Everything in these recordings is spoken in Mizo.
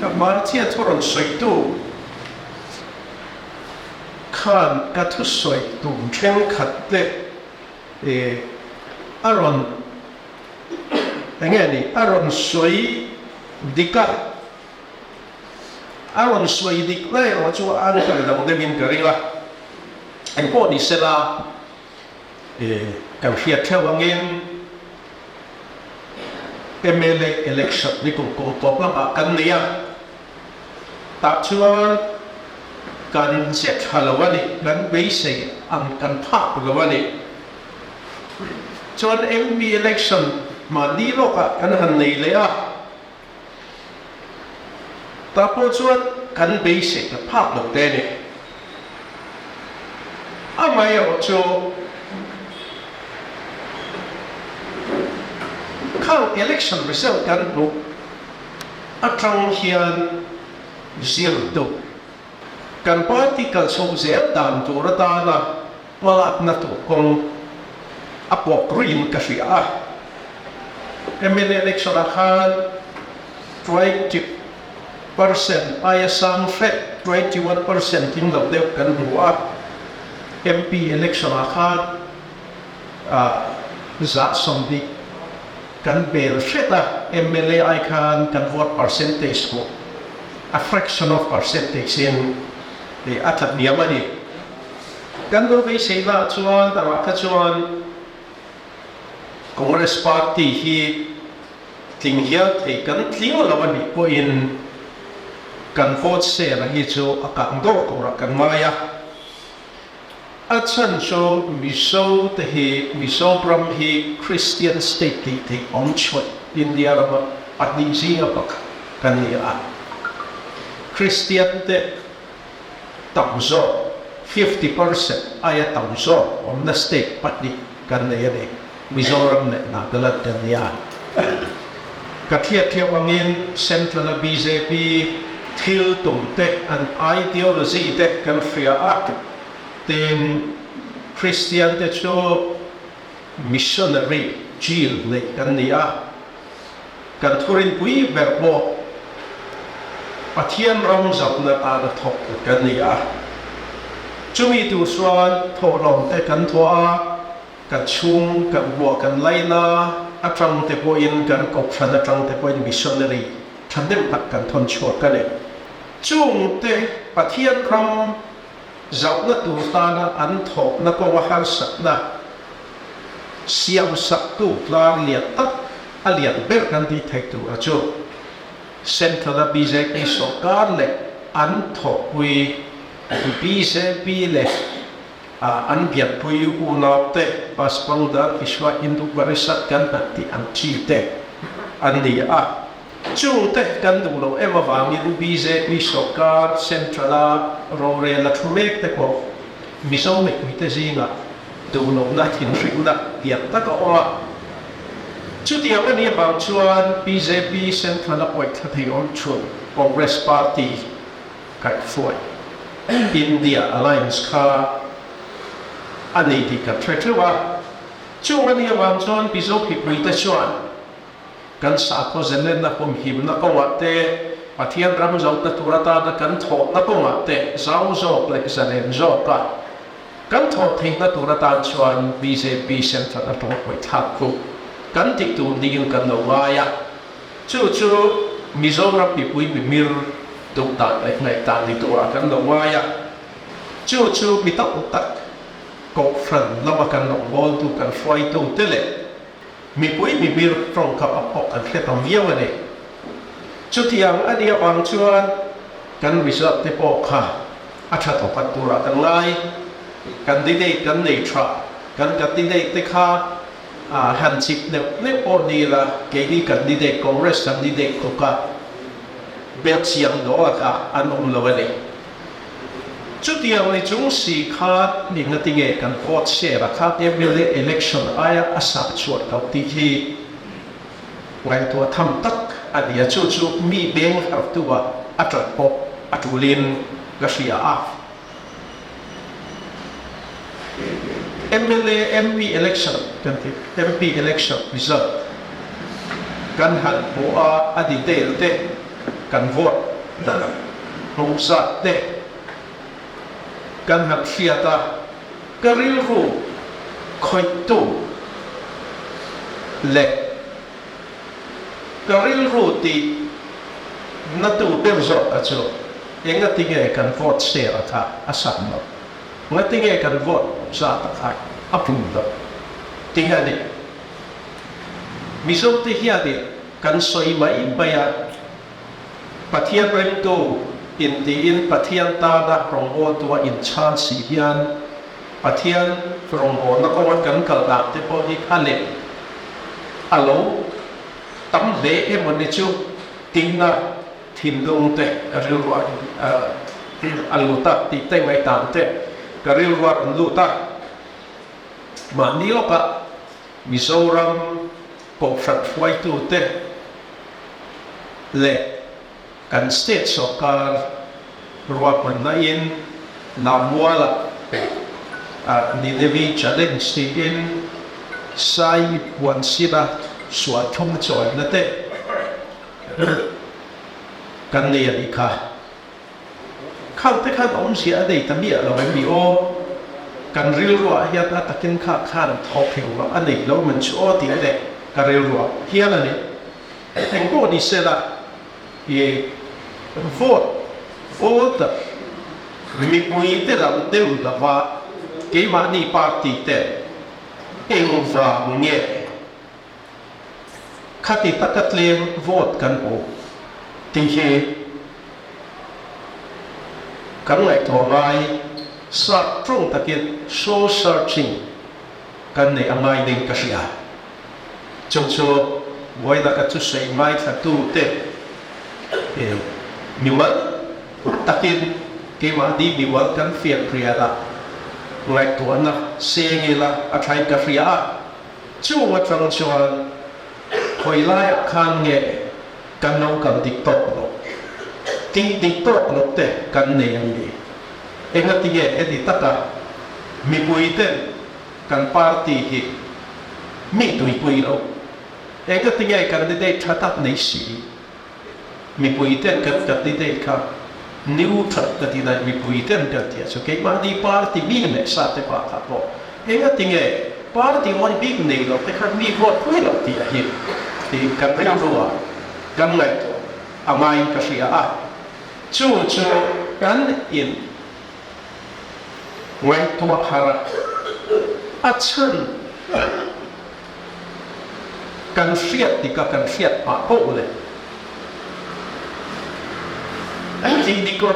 Ka hmarchhia thu rawn sawitu khan ka thusawi tum thenkhat te a rawn eng nge ni a rawn sawi dik a, a rawn sawi dik na erawh chu a an kal lo deuhin ka ring a, engpawh ni sela kan hriat theuh angin mla election ni kum kum tawp lamah kan nei a, tah chuan kan che tha lo a ni, kan beisei ang kan phak lo a ni. Chuan MP election mahni lawkah kan han nei leh a, tah pawh chuan kan beisei ta phak lo te a ni. Amaherawh chu khang election result kan hmuh atang hian zir duh kan party kal chho zel dan tur atana Hmalakna tur kawng a pawk ruiin ka hria a. Mla election-ah khan 20% aia sang hret, 21% tling lo deuh kan hmu a. MP election-ah khan 20% kan bel hret a, mla ai khan kan vote percentage pawh a fraction of percentage-in a tla hniam a ni. Kan lo beisei lah chuan amah kha chuan Congress party hi tling hial thei kan tling lo a nih pawhin kan vote share a hi chu a kang dawr turah kan ngai a. A chhan chu Mizo te hi Mizoram hi Christian state tih theih awm chhuah India rama pahnih zinga pakhat kan ni a. Christian te tam zawk, 50% aia tam zawk awmna state pahnih kan nei a ni, Mizoram leh Nagaland kan ni a. Ka thiat thiau angin Central-a bjp thil tum te, an ideology te kan hria a, tin Christian te chu missionary zeal nei kan ni a. Kan thurinpui ber pawh Pathian ram zapna tana thawk kan ni a. Chumi tur chuan thawhlawm te kan thawh a, kan chhung kan buah kan laina atang te pawhin kan kohhran atang te pawhin missionary thahnem tak kan thawn chhuak a ni. Chungte Pathian ram zauhna tur tana an thawkna kawnga harsatna siamsaktu tlar lian tak a lian ber kan tih theih tura chu Central-a bjp sawrkar leh an thawkpui bjp leh an biakpui unaute Bajpangdal Vishwa Hindu Parishad kan hlat tih ang chi te an ni a. Chungte kan duh loh em avangin bjp sawrkar Central-a rorel a thu mek te pawh Mizo mipuite zingah duh lohna thinhrimna tiang tak a awm a. Chutiang a nih avang chuan bjp Central-a pawih thla thei awm chhun Congress Party kaihhruai India Alliance kha a nei tih kan hre theuh a. Chung a nih avang chuan Mizo mipuite chuan Kan sakhaw zalenna humhimna kawngah te, Pathian ram zohna tur atana kan thawhna kawngah te zau zawk leh zalen zawka kan thawh theihna tur atan chuan bjp Central a tawngpui thlak chu kan tih tur dingin kan lo ngai a. Chu chu Mizoram mipui mimir duh dan leh ngaihdan ni turah kan lo ngai a. Chu chu mi tam tak Kohhran lama kan lo ngawltu kan hruaitu te leh Mipui mimir tawngkam a pawh kan hre tam viau a ni. Chutiang a nih avang chuan kan result te pawh kha a tha thawkhat turah kan ngai. Candidate kan nei tha, kan candidate te kha han chip neuh neuh pawh ni ila, keini candidate, Congress candidate tluka belchiang dawl kha an awm lo a ni. Chutiang ni chung si kha ni ngati nge kan vote share a kha mla election aia a sak chhuah loh tih hi ngaihtuah tham tak a ni a, chu chu mi beng harhtu ah a ṭan pawh a ṭulin ka hria a. Mla MP election kan ti MP election result kan han hmuh a, a detail te. kan vote hmuh zat te kan han hriat a, ka rilru khawihtu leh ka rilru tih na tu ber zawk a chu engatinge kan vote share a kha a san lo, ngatinge kan vote zat a kha a pung lo tih a ni. Mizote hianin kan sawi mai mai a, Pathian ringtu intiin Pathian tana rawngbawltua inchhan si hian Pathian rawngbawlna kawnga kan kal dan te pawh hi a leh a lo tam hle emaw ni chu tihna thinlung te ka rilruah a lut a tih te ngaihdan te ka rilruah an lut a. Mahni lawkah Mizoram Kohhran hruaitute leh kan state sawrkar ruahmanna in Lammuala Ninevi Challenge tiin Sai Puansina sual thum chawina te kan nei a nih kha. Khang te khan awmzia a nei ta miah lo em ni aw? Kan rilruah hian a takin kha khan thawk hleuh loh a nei lo man chu aw tih leh ka rilruah hial a ni. Eng pawh ni se la, i vote vote mipui te lam deuh lova keimahni party te engvang nge Khati taka tlem vote kan hmuh tih hi kan ngaihtuah ngai sap tawng takin soul searching kan neih a ngai ding ka hria. Chu chu buai laka thusawi ngaithlatute mimal takin keimahni mimal kan fianrial a, ngaihtuahna seng ila a thain ka hria a. Chung atang chuan khawi laiah khan nge kan lo kal dik tawk loh, tih dik tawk loh te kan nei ang ni? Engati nge heti taka mipui ten kan party hi mi tuipui loh? Engati nge candidate tha tak nei si mipui ten kan candidate kha neutral ka ti daih mipui ten kan tih chu keimahni party mi leh sa te pah kha pawh engati nge party ngawi bik nei lo te khan mi vote pui lo tih a hi tih kan rilru ah kan ngaihtuah a ngaiin ka hria a chu chu kan in ngaihtuah har a a chhan Kan hriat dik a, kan hriat pah poh le. Tih dik lo,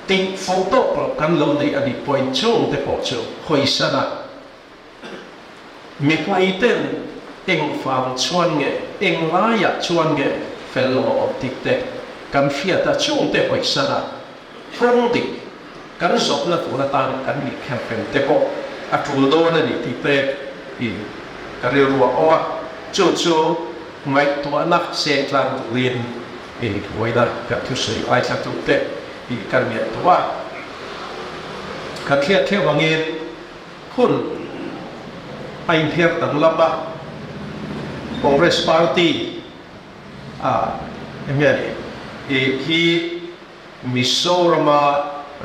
tih fo tawk lo kan lo nei a nih pawhin chungte pawh chu hawisan a, mipui ten eng fang chuan nge, eng laiah chuan nge fel lo a awm tik te kan hriat a, chungte hawisan a, kawng dik kan zawhna tur atan kan nih kher fel te pawh a tul dawn a ni tih te hi ka rilru a awm a, chu chu ngaihtuahna seng tlang turin i huaina kan thusawi ngaithla tu te hi kan ngaihtuah a, kan hriat theuh angin hun a inher danglam a, Congress Party a enge ni hi Mizorama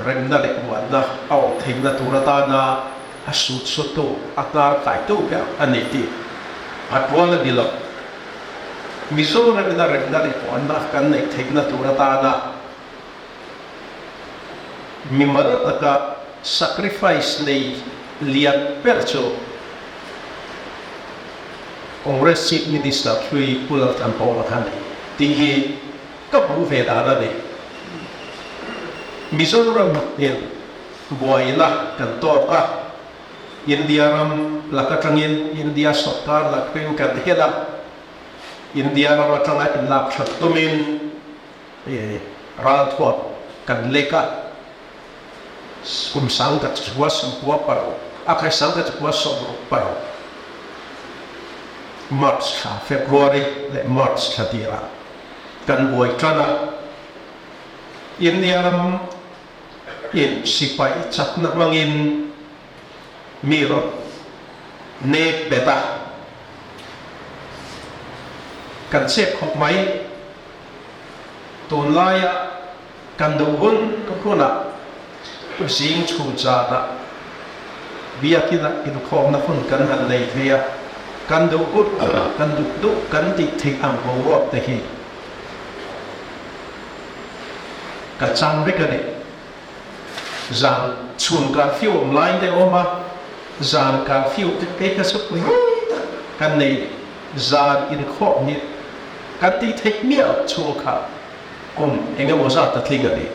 remna leh muanna a awm theihna tur atana a sut suttu, a hnar kaitu ber a ni tih a tual a ni lo. Mizoramina remna leh muanna kan neih theihna tur atana mimal taka sacrifice nei lian ber chu Congress Chief Minister hlui Pu Lalthanhawla kha a ni tih hi Ka hmuh ve dan a ni. Mizoram hian buaina kan tawk a, India ram lak atangin India sawrkar lak ring kan hel a, India ram atanga inlak that tumin ralthuam kan lek a, kum sangkhat chhua sawmkua paruk a khai sangkhat chhua sawmruk paruk March thla February leh March thla tirah Kan buai tan a, India ram in sipai chakna hmangin mi rawn nek bet a, kan chep khawp mai. Tunlaia kan duh hun hunah zing chhun chanah biakinah inkhawmna hun kan han nei phei a, kan duh hun hunah kan duh duh kan tih theih ang boruak te hi ka chang vek a ni. Zan chhun curfew awm lai te awm a, zan curfew te phei kha chu pui tak kan nei zan inkhawm hi kan tih theih miah loh chhung kha kum eng emaw zat a tling a ni.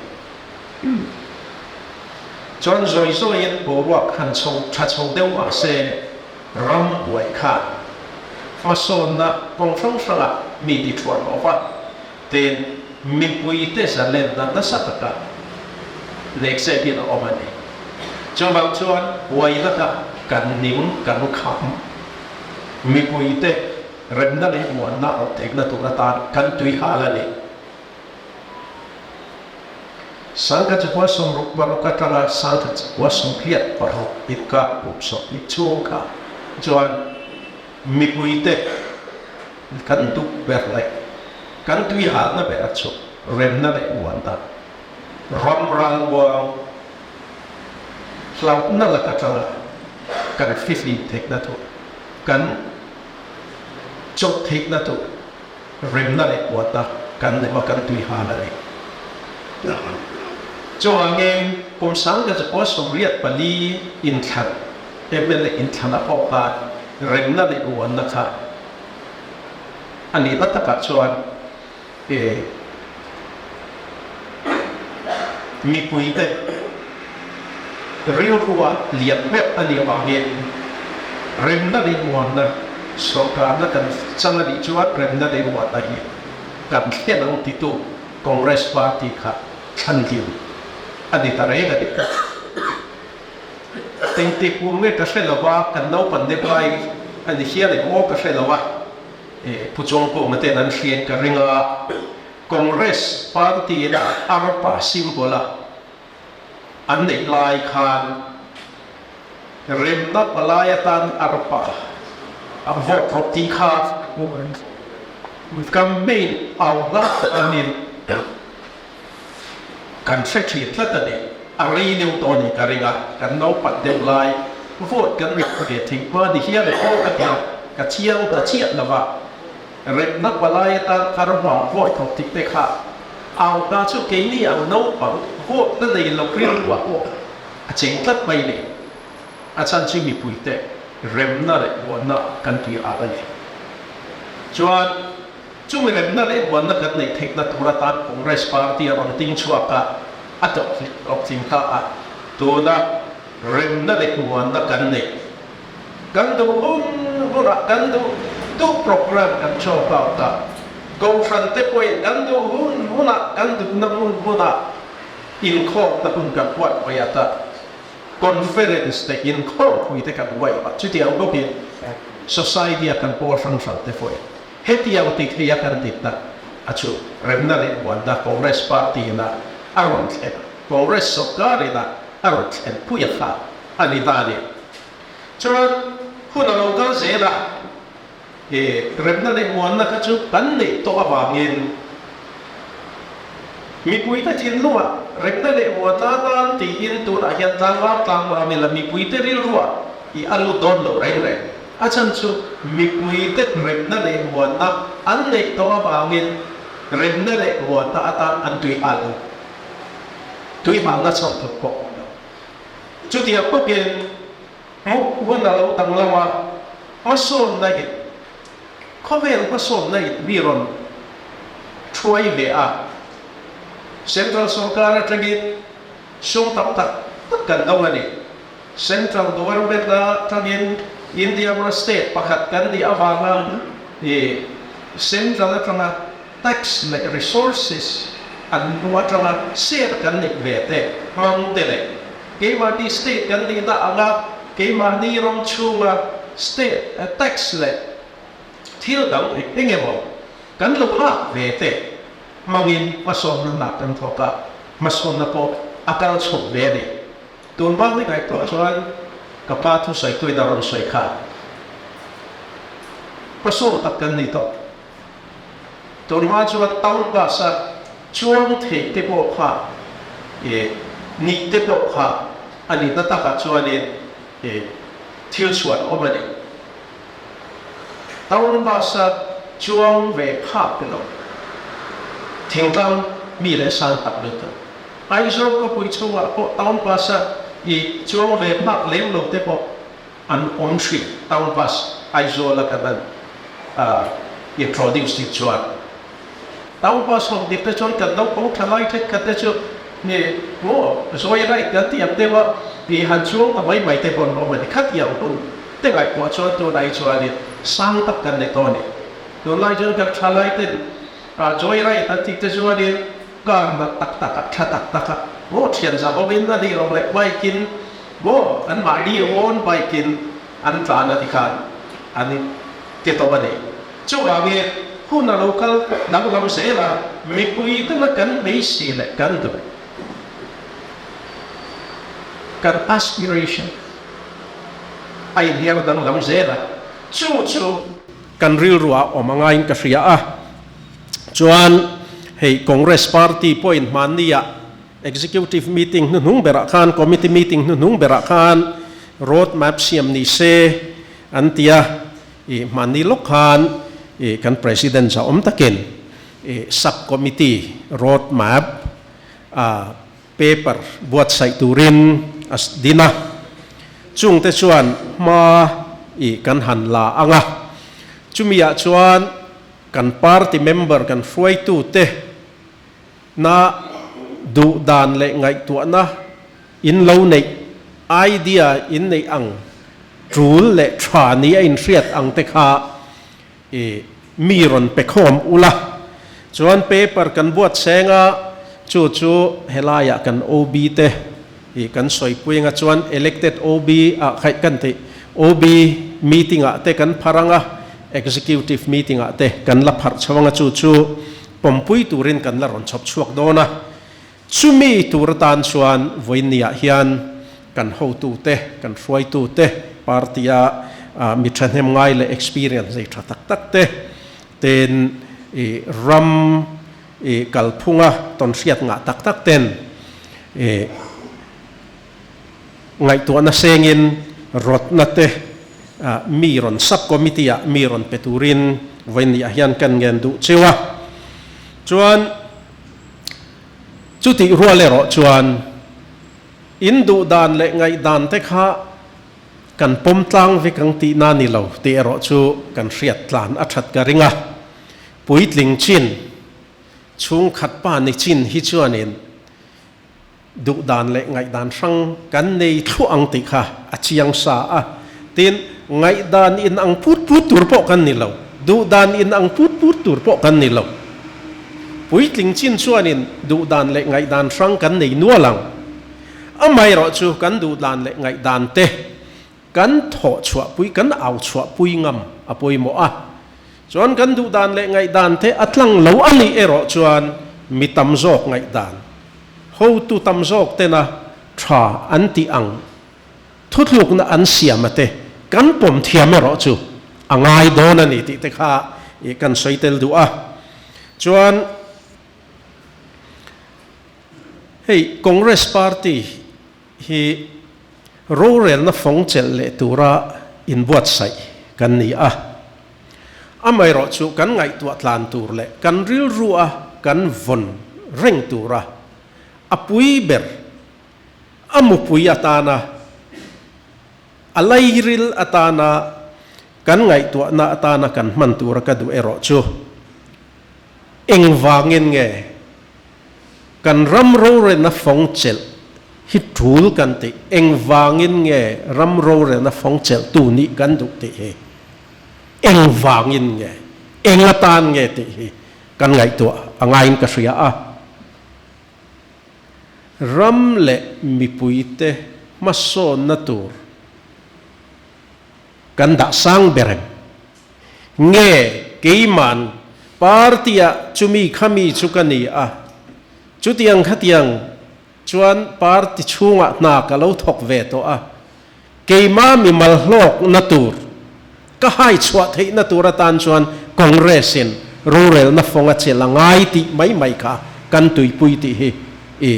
Chuan zawi zawiin boruak han chho tha chho deuh mah se ram buai khan hmasawnna kawng hrang hrangah mi ti thuah lo va, Tin, mipuite zalenna nasa taka lehkzeh hian a awm a ni. Chuvang chuan huai laka kan ning kan kham mipuite remna leh muanna awm theihna tur atan kan tui hal a ni. Sangha chakua 66 atanga sangha chakua 86 inkar kum 20 chhung kha chuan mipuite Kan duh ber leh kan tui halna ber chu remna leh muanna, ram ralmuang hlauhna lak atanga kan fihlim theihna tur, kan chawlh theihna tur remna leh muanna kan duh a, kan tui hal a ni. Chuvangin kum 1984 inthlan, mla inthlan a pawh khan remna leh muanna kha A nihna takah chuan e mipuite rilrua lian ber a nih avangin remna leh muanna sawrkarna kan chang a nih chuan remna leh muanna hi kan thlen ang titu Congress party kha thlanhlim a ni ta reng a ni. Engtik kum nge ka hre lo a, kan naupan deuh lai a ni hial em aw ka hre lo a, Pu Chawngkunga ten an hriat ka ring a, Congress party in arpa symbol a an neih lai khan remna palai atan arpa a vote rawh tih kha campaign au hla anin Kan hre thin tlat a ni. A rei deuh tawh a ni ka ring a, kan naupan deuh lai vote kan rik ve thei hma ni hian e aw ka ti a, ka chiang ta chiah lo va. Remna palai atan kar hma vote thawk tik te kha au ta chu keini ang naupang vote na nei lo rilruah pawh a cheng tlat mai ni. A chhan chu mipuite remna leh huanna kan tih ah a ni. Chuan. Chumi remna leh huanna kan neih theihna tur atan Congress Party a rawn ding chhuak a, a hlawhtling ta a, tuna remna leh huanna kan neih kan duh hun hunah kan duh duh program kan chalk out a, Kohhran te pawhin kan duh hun hunah kan duhna hmun hmunah inkhawmna hun kan buatpui ata conference te inkhawmpui te kan buaih a, chutiang bawkin society a kan pawl hrang hrang te pawhin. Hetiang ti thei a kan ti tak a chu remna leh muanna Congress party ina a rawn thlen a, Congress sawrkar ina a rawn thlen pui a kha a ni ta a ni. Chuan hun a lo kal zel a, he remna leh muanna kha chu kan neih tawh avangin mipuite thinlungah remna leh muanna atan tiin tunah hian tlangval tlangval ila mipuite rilruah i a lut dawn lo reng reng. A chhan chu mipuite remna leh muanna an neih tawh avangin remna leh muanna atan an tui nghal lo. Tui hmalna chhan tur pawh awm lo. Chutiang bawkin hmuh hun a lo danglam a, hmasawnna in khawvel hmasawnna in mi rawn thuai ve a, Central sawrkar atangin sum tam tak tak kan dawng a ni. Central Government a tangin India rama state pakhat kan nih avanga i Central atanga tax leh resources an hnu atanga share kan neih ve te hmang te leh keimahni state kan nihna anga keimahni ram chhunga state tax leh thil dang eng eng emaw kan lo lak ve te hmangin hmasawnna hna kan thawk a, hmasawnna pawh a kal chho ve a ni. Tun bak ni ngaihtuah chuan ka pa thusawi tuin a rawn sawi kha pasur tak kan ni tawh. Tun hma chuan town bus a. Chuang thei te pawh kha i nih te pawh kha a nihna takah chuanin i thil chhuan awm a ni. Town bus-a chuang ve phak te lo thingtlang mi leh sang tak lutuk. Aizawl khawpui chhungah pawh town bus-a i chuang ve phak lem lo te pawh an awm thin. Town bus Aizawl-a kan han introduce tih chuan town bus ho dik te chuan kan naupang tha lai thenkhat te chu ni maw zawi ride kan tih ang deuh a i han chuang ta mai mai te pawh an awm a ni. Khatiang hun te ngaihtuah chuan tunah hi chuanin sang tak kan ni tawh a ni. Tunlai chuan kan tha lai ten joy ride an tih te chuanin Car nat tak tak a, tha tak tak a, maw thian za awmin a nih loh leh bike in maw an mahni own bike in an tlan a tikhan an ti tawh a ni. Chuvangin hun a lo kal danglam zel a, mipui tena kan beisei leh kan duh kan aspiration a inher danglam zel a, chu chu kan rilruah awm a ngaiin ka hria a. Chuan hei Congress Party pawhin hmannia Executive Meeting hnuhnung berah khan, Committee Meeting hnuhnung berah khan Road Map siam ni se an ti a, ih hmanni lawk khan ih kan President za awm takin ih Sub Committee Road Map a paper buatsaih turin a din a, chungte chuan hma ih kan han la ang a, chumiah chuan Kan party member kan hruaitute na duh dan leh ngaihtuahna in lo neih, idea in neih ang tul leh tha ni a inhriat ang te kha i mi rawn pe khawm ula. Chuan paper kan buat seng a, chu chu helaiah kan OB te i kan sawipui anga chuan elected OB ah khaih kan tih OB meeting ah te kan phar anga executive meeting ah te kan la pharh chho anga chu chu pawmpui turin kan la rawn chhawp chhuak dawn a. Chumi tur atan chuan vawiin ah hian kan hotu te, kan hruaitu te, party a mi thahnem ngai leh experience nei tha tak tak te ten i ram i kalphunga tawnhriat ngah tak tak ten i ngaihtuahna sengin rawtna te mi rawn sub committee ah mi rawn pe turin vawiin ah hian kan ngen duh cheu a. Chuan chutih rual erawh chuan in duh dan leh ngaihdan te kha kan pawm tlang vek ang tihna ni lo tih erawh chu kan hriat tlan a that ka ring a. Puitling chin, chhungkhat pa ni chin hi chuanin duhdan leh ngaihdan hrang kan nei thluah ang tih kha a chiang sa a. Tin, ngaihdan in ang put put tur pawh kan ni lo, duhdan in ang put put tur pawh kan ni lo. Puitling chin chuanin duhdan leh ngaihdan hrang kan nei nual ang. Amaherawhchu kan duhdan leh ngaihdan te Kan thawh chhuahpui, kan au chhuahpui ngam a pawimawh a. Chuan kan duhdan leh ngaihdan te a tlang lo a nih erawh chuan mi tam zawk ngaihdan, hotu tam zawk tena tha an tih ang thuthlukna an siam a te kan pawm thiam erawh chu a ngai dawn a ni tih te kha kan sawi tel duh a. Chuan hei Congress Party hi Rorelna fawng chelh leh tura inbuatsaih kan ni a. Amaherawhchu kan ngaihtuah tlan tur leh kan rilrua kan vawn reng tura a pui ber, a mupui atana, a lairil atana kan ngaihtuahna atana kan hman tura ka duh erawh chu engvangin nge Kan ram rorelna fawng chelh hi tul kan tih, engvangin nge ram rorelna fawng chelhtu nih kan duh tih hi, engvangin nge, eng atan nge tih hi kan ngaihtuah a ngaiin ka hria a. Ram leh mipuite hmasawnna tur kan dah sang ber em? Nge keiman party-ah chumi khami chu ka ni a, chutiang khatiang chuan party chhungah hna ka lo thawk ve tawh a, keima mimal hlawkna tur, ka hai chhuah theihna tur atan chuan Congress-in rorelna fawng a chelh a ngai tih mai mai kha kan tuipui tih hi i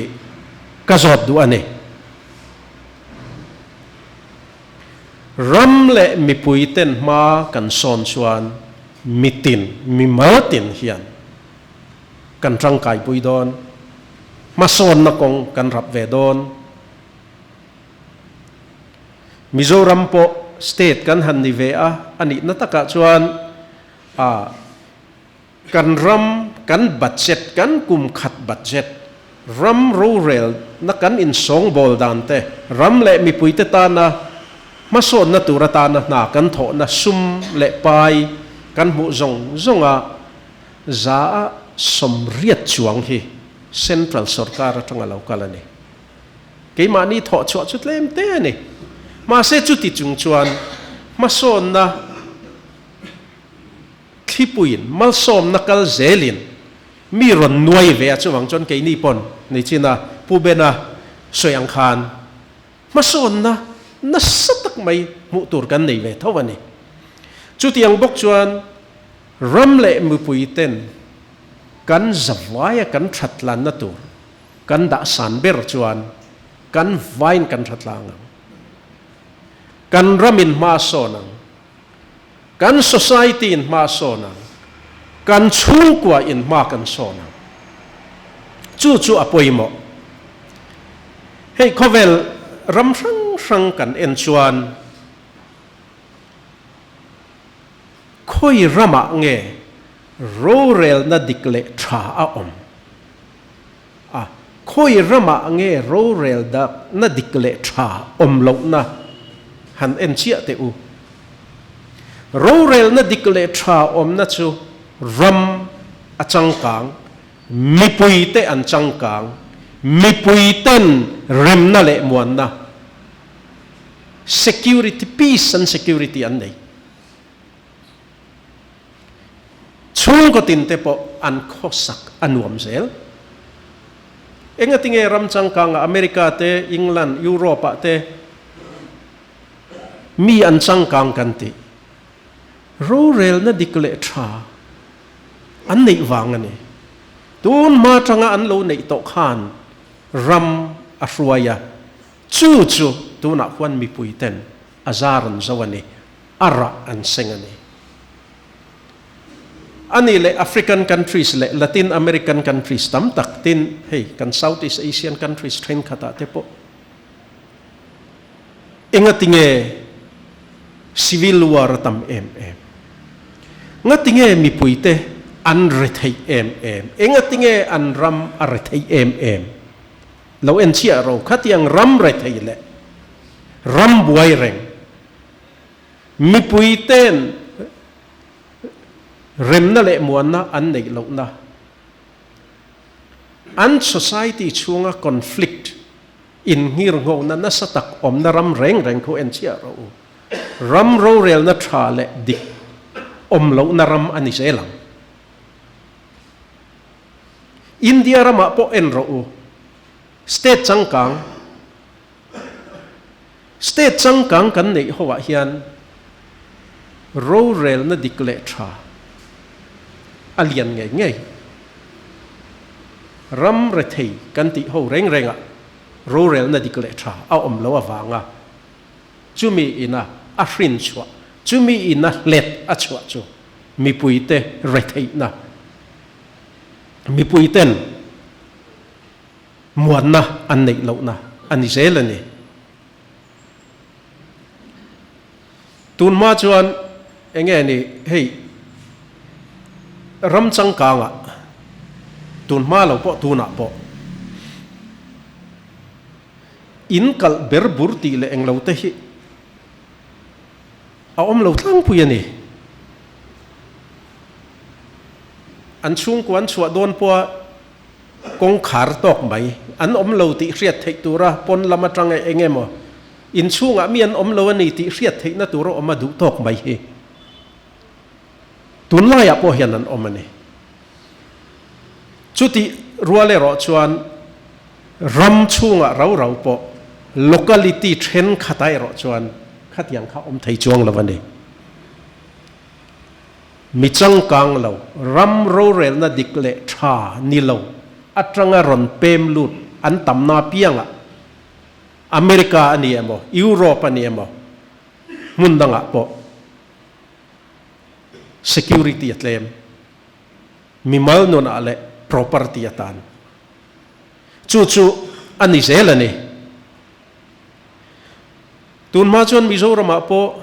ka zawt duh a ni. Ram leh mipui ten hma kan sawn chuan mitin, mimal tin hian kan tangkaipui dawn, hmasawnna kawng kan rap ve dawn. Mizoram pawh state kan han ni ve a, a nihna takah chuan a kan ram, kan budget, kan kum khat budget, ram rorel na kan insawngbawl dan te, ram leh mipuite tana hmasawnna tur atana hna kan thawhna sum leh pai kan hmuh zawng zawnga za a 80 chuang hi central sorkar atanga lo kal a ni. Keimahni thawh chhuah chu tlem te a ni. Mahse chuti chung chuan hmasawnna thlipuiin malsawmna kal zelin mi rawn nuai ve a, chuvang chuan keini pawn nichina Pu Bena sawi ang khan hmasawnna nasa tak mai hmuh tur kan nei ve tho a ni. Chutiang bawk chuan ram leh mipui ten kan zavaia kan thatlanna tur Kan dah san ber chuan kan vain kan hra tlang ang. Kan ramin hma a sawn ang. Kan society in hma a sawn ang. Kan chhungkua in hma kan sawn ang. Chu chu a pawimawh. Hei khawvel ram hrang hrang kan en chuan khawi ramah nge rorelna dik leh tha a awm? A, khawi ramah nge rorel dakna dik leh tha awm lohna han en chiah teh u. Rorelna dik leh tha awmna chu ram a changkang, mipuite an changkang, mipuiten remna leh muanna, security, peace and security an nei. Chhungkaw tin te pawh an khawsak a nuam zel. Engatinge ram changkangah America te, England, Europe ah te mi an changkang kan tih? Rorelna dik leh tha an neih vang a ni. Tun hma tanga an lo neih tawh khan ram a hruai a, chu chu tunah khuan mipui ten a zar an zo a ni. A rah an seng a ni. A nih leh African countries leh Latin American countries tam tak tin hei kan Southeast Asian countries thenkhatah te pawh engatinge civil war a tam em em? Ngatinge mipuite an retheih em em? Engatinge an ram a retheih em em? Lo en chiah ro khatiang ram rethei leh ram buai reng Mipuite'n remna leh muanna an neih lohna, an society chhunga conflict, innghirnghawhna nasa tak awmna ram reng reng khu en chiah rawh u. Ram rorelna tha leh dik awm lohna ram a ni zel ang. India ramah pawh en rawh u. State changkang. State changkang kan neih ho ah hian rorelna dik leh tha a lian ngei ngei. Ram rethei kan tih ho reng reng ah rorelna dik leh tha a awm lo avanga chumi ina a hrin chhuah, chumi ina hlet a chhuah chu mipuite retheihna, mipuiten Muanna an neih lohna a ni zel a ni. Tunhma chuan enge ni hei ram changkangah tunhma lo pawh tunah pawh in kalh ber bur tih leh englo te hi a awm lo tlangpui a ni. An chhungkua an chhuah dawn pawha Kawngkhar tawk mai an awm lo tih hriat theih tura pawn lam atanga eng emaw inchhungah mi an awm lo a ni tih hriat theihna tur a awm a duh tawk mai hi tunlaiah pawh hian an awm a ni. Chutih rual erawh chuan ram chhungah rau rau pawh locality thenkhatah erawh chuan khatiang kha awm thei chuang lo a ni. Mi changkang lo, ram rorelna dik leh tha ni lo. atanga rawn pem lut an tamna apiangah, America a ni emaw, Europe a ni emaw, hmun dangah pawh security a tlem, mimal nunah leh property atan. Chu chu a ni zel a ni. Tun hma chuan Mizoramah pawh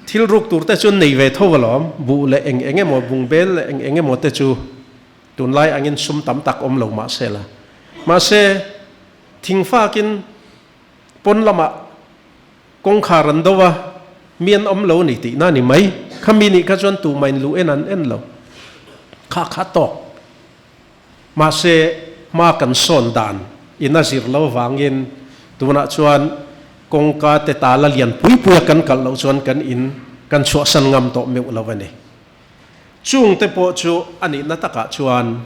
thil ruk tur te chuan nei ve tho alawm, buh leh eng eng emaw, bungbel leh eng eng emaw te chu tunlai angin sum tam tak awm lo mahse la. Mahse, thingfakin pawn lamah kawngkhar an do a, mi an awm lo a ni tihna a ni mai. Khami nih kha chuan tumah in luh en an en lo. Kha kha tawk. Mahse, hma kan sawn dan in a zir lo vangin tunah chuan kawngka te tala lian pui puia kan kalh loh chuan kan in kan chhuahsan ngam tawh meuh lo a ni. Chungte pawh chu a nihna takah chuan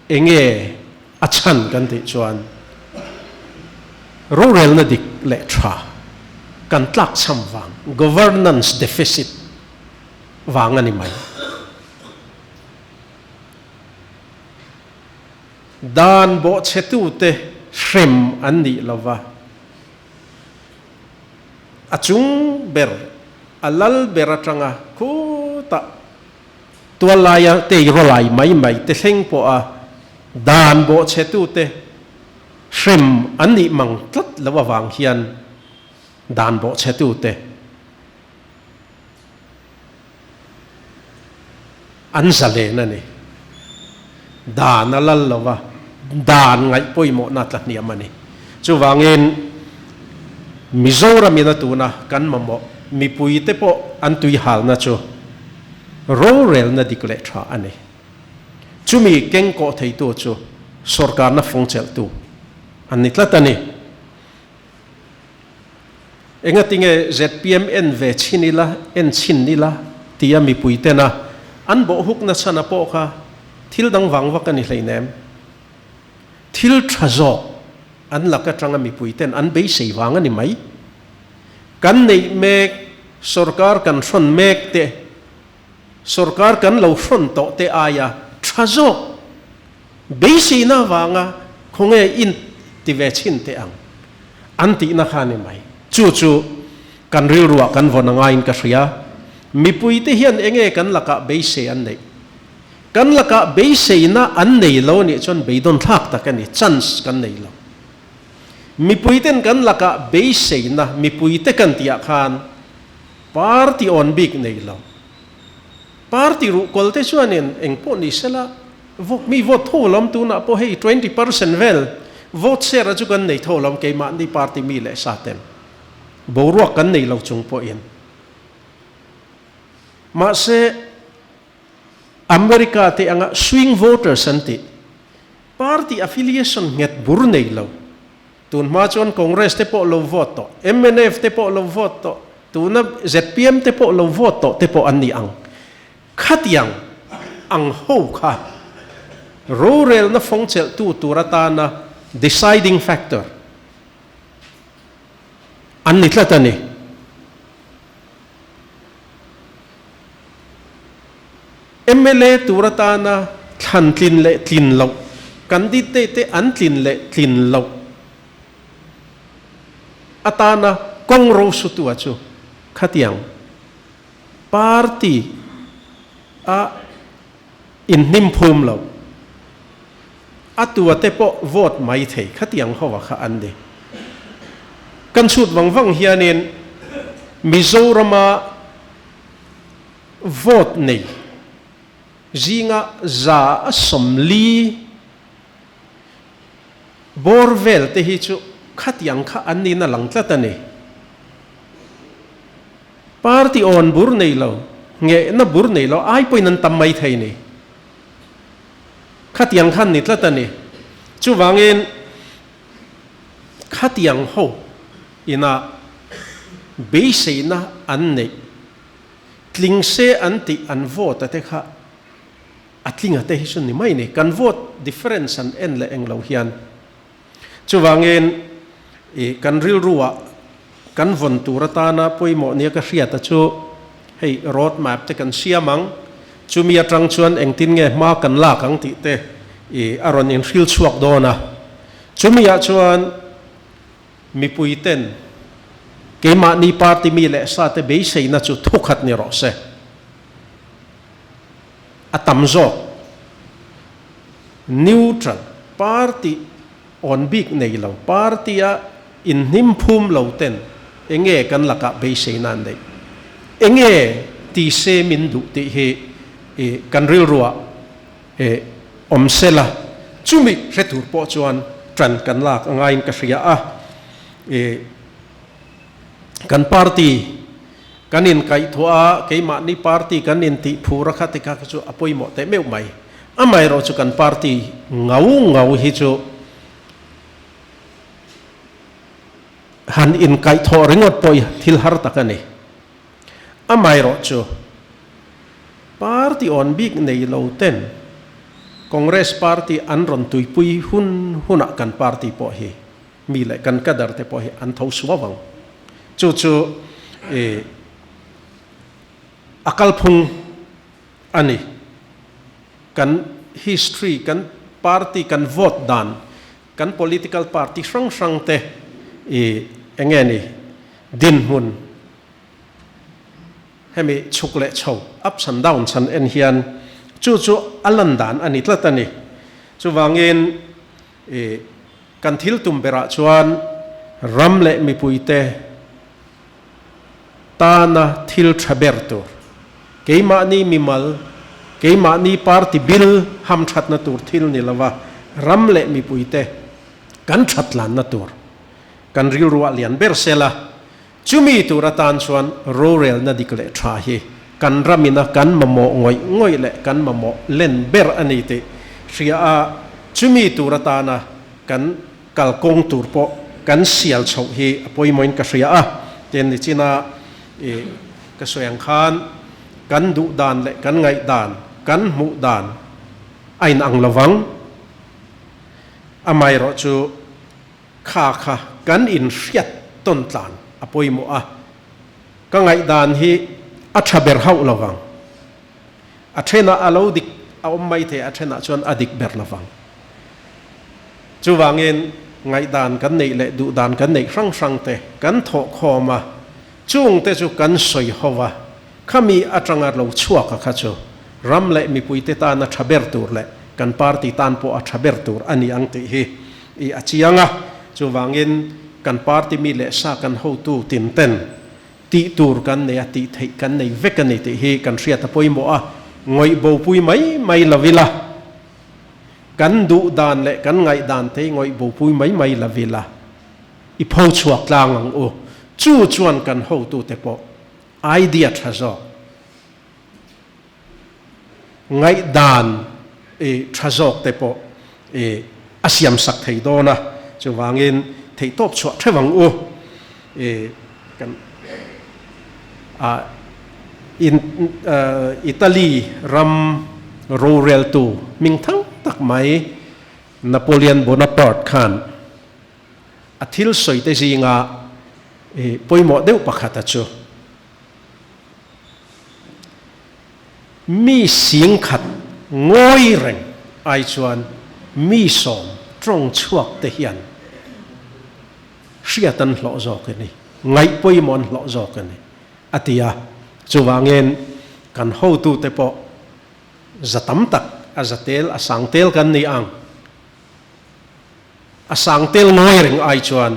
enge a chhan kan tih chuan rorelna dik leh tha kan tlakchham vang, governance deficit, vang a ni mai. Dan bawhchhetute hrem an nih lova, a chung ber, a lal ber atanga khutah tuallaia teirawlai mai mai te thleng pawha dan bawhchhetute hrem an nih mang tlat loh avang hian dan bawhchhetute An zalen a ni. Dan a lal lo a, dan ngaih pawimawhna tla hniam a ni. Chuvangin Mizoramin a tuna kan mamawh mipuite pawh an tuihalna chu rorelna dik leh tha a ni. Chumi kengkawh theitu chu sawrkarna fawngchelhtu an ni tlat a ni. Engatinge zpm en ve chhin ila, en chhin ila tia mipui tena an bawhhuk nachhana pawh kha thil dang vang vak a ni hleinem. Thil tha zawk an lak atanga mipui ten an beisei vang a ni mai. Kan neih mek, sorkar kan hrawn mek te, sorkar kan lo hrawn tawh te aia tha zawk Beiseina avanga khawnge in ti ve chhin teh ang an tihna kha a ni mai. Chu chu kan rilruah kan vawn a ngaiin ka hria. Mipuite hian enge kan lakah beisei an neih? Kan lakah beiseina an nei lo anih chuan beidawn thlak tak a ni, chance kan nei lo. Mipuiten kan lakah beiseina, mipuite kan tihah khan party awn bik nei lo. Party ruhkawl te chuanin eng pawh ni sela, Vote mi vote tho lam tunah pawh hei 20% vel vote share a chu kan nei tho lam keimahni party mi leh sa ten boruak kan nei lo chung pawhin. Mahse America te anga swing voters an tih party affiliation nghet bur nei lo tun hma chuan Congress te pawh lo vote tawh, mnf te pawh lo vote tawh, tuna zpm te pawh lo vote tawh te pawh an ni ang. Khatiang ang ho kha rorelna fawngchelhtu tur atana deciding factor an ni tlat a ni. Mla tur atana thlan tlin leh tlin loh, candidate te an tlin leh tlin loh atana kawng rosutua chu khatiang Party a inhnim phum lo. A tua te pawh vote mai thei khatiang ho a kha an ni. Kan chhut vang vang hianin Mizorama vote nei zinga 140 bawr vel te hi chu khatiang kha an niin a lang tlat a ni. Party awn bur nei lo, nghehna bur nei lo ai pawhin an tam mai thei ni. Khatiang khan ni tlat a ni. Chuvangin khatiang ho ina beiseina an neih, tling se an tih an vote a te kha a tling a te hi chu ni mai ni. Kan vote difference an en leh eng lo hian. Chuvangin i kan rilruah kan vawn tur atana pawimawh nia ka hriat a chu hei road map te kan siam ang, chumi atang chuan engtin nge hma kan lak ang tih te. i a rawn inhril chhuak dawn a. Chumi-ah chuan mipui ten keimahni party mi leh sate beiseina chu thukhat ni rawh se. A tam zawk neutral party awn bik nei lo, party-a inhnim phum lo ten enge kan lakah beiseina an neih? Enge ti se min duh tih hi kan rilruah awm sela, chumi hre tur pawh chuan ṭan kan lak a ngaiin ka hria a. Kan party kan inkaihthawh a, keimahni party kan intih phur a kha ti kha chu a pawimawh teh meuh mai. Amaherawh chu kan party ngau ngau hi chu han inkaihthawh ringawt pawh hi thil har tak a ni. Amaherawh chu party awn bik nei lo ten Congress party an rawn tuipui hun hunah kan party pawh hi mi leh kan cadre te pawh hi an tho suau ang. Chu chu a kalphung a ni. Kan history, kan party, kan vote dan, kan political party hrang hrang te i eng nge ni dinhmun hemi chhuk leh chho, ups and downs han en hian chu chu a lan dan a ni tlat a ni. Chuvangin i kan thil tum berah chuan ram leh mipuite tana thil tha ber tur, keimahni mimal, keimahni party bil hamthatna tur thil ni lova ram leh mipuite kan thatlanna tur kan rilruah lian ber sela, chumi tur atan chuan rorelna dik leh tha hi kan ramina kan mamawh ngawih ngawih leh kan mamawh len ber a ni tih hria a, chumi tur atana kan Kalkawng tur pawh kan sial chhoh hi a pawimawhin ka hria a, ten nichina i ka sawi ang khan kan duh dan leh kan ngaih dan, kan hmuh dan a inang lo vang. Amaherawh chu kha kha kan inhriat tawn tlan a pawimawh a, ka ngaih dan hi a tha ber hauh lo vang. A thenah a lo dik a awm mai thei, a thenah chuan a dik ber lo vang. Chuvangin ngaihdan kan neih leh duhdan kan neih hrang hrang te kan thawh khawm a, chung te chu kan sawi ho a, khami atanga lo chhuak a kha chu ram leh mipuite tan a tha ber tur leh kan party tan pawh a tha ber tur a ni ang tih hi i a chiang a. Chuvangin kan party mi leh sa kan hotu tin ten Tih tur kan nei a, tih theih kan nei vek a ni tih hi kan hriat a pawimawh a, ngawih bopui mai mai lo ila, kan duh dan leh kan ngaih dan te hi ngawih bopui mai mai lo ila, i pho chhuak tlang ang u. Chu chuan kan hotute pawh idea tha zawk, ngaihdan i tha zawk te pawh i a siam sak thei dawn a, chuvangin theihtawp chhuah theuh ang u. I kan a in Italy ram roreltu hming thang tak mai Napoleon Bonaparte khan a thil sawi te zinga i pawimawh deuh pakhat a chu. Mi singkhat ngawi reng ai chuan mi sawm tawng chhuak te hian hriat an hlawh zawk a ni, ngaih pawimawh an hlawh zawk a ni, a ti a. Chuvangin kan hotute pawh za tam tak a za tel a sang tel kan ni ang. A sang tel ngawi reng ai chuan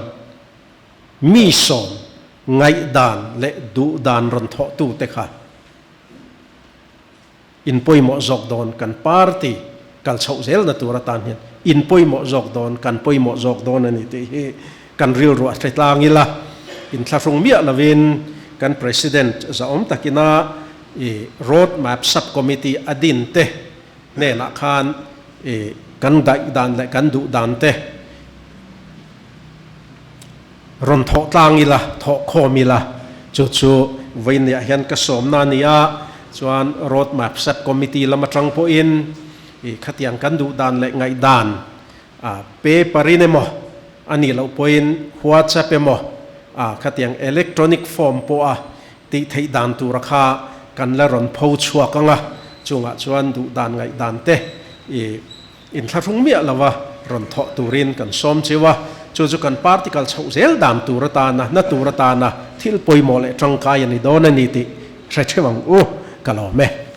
Mi sawm ngaihdan leh duhdan rawn thawhtute kha in pawimawh zawk dawn, kan party kal chhoh zelna tur atan hian in pawimawh zawk dawn, kan pawimawh zawk dawn a ni tih hi kan rilru a hre tlang ila, inthlahrung miah lovin kan President zahawm takina i Road Map Sub Committee a din te hnenah khan i kan daihdan leh kan duhdan te Rawn thawh tlang ila, thawh khawm ila, chu chu vawiinniah hian ka sawmna a ni a, chuan Road Map Sub Committee lam atang pawhin i khatiang kan duh dan leh ngaihdan a paper in emaw a nih loh pawhin WhatsApp emaw a khatiang electronic form pawha tih theih dan tura kha kan la rawn pho chhuak ang a, chungah chuan duh dan ngaihdan te i. Inthlahrung miah lova rawn thawh turin kan sawm cheu a, chu chu kan party kal chhoh zel dan tur atana, na tur atana thil pawimawh leh tangkai a ni dawn a ni tih hre theuh ang u, ka lawm e.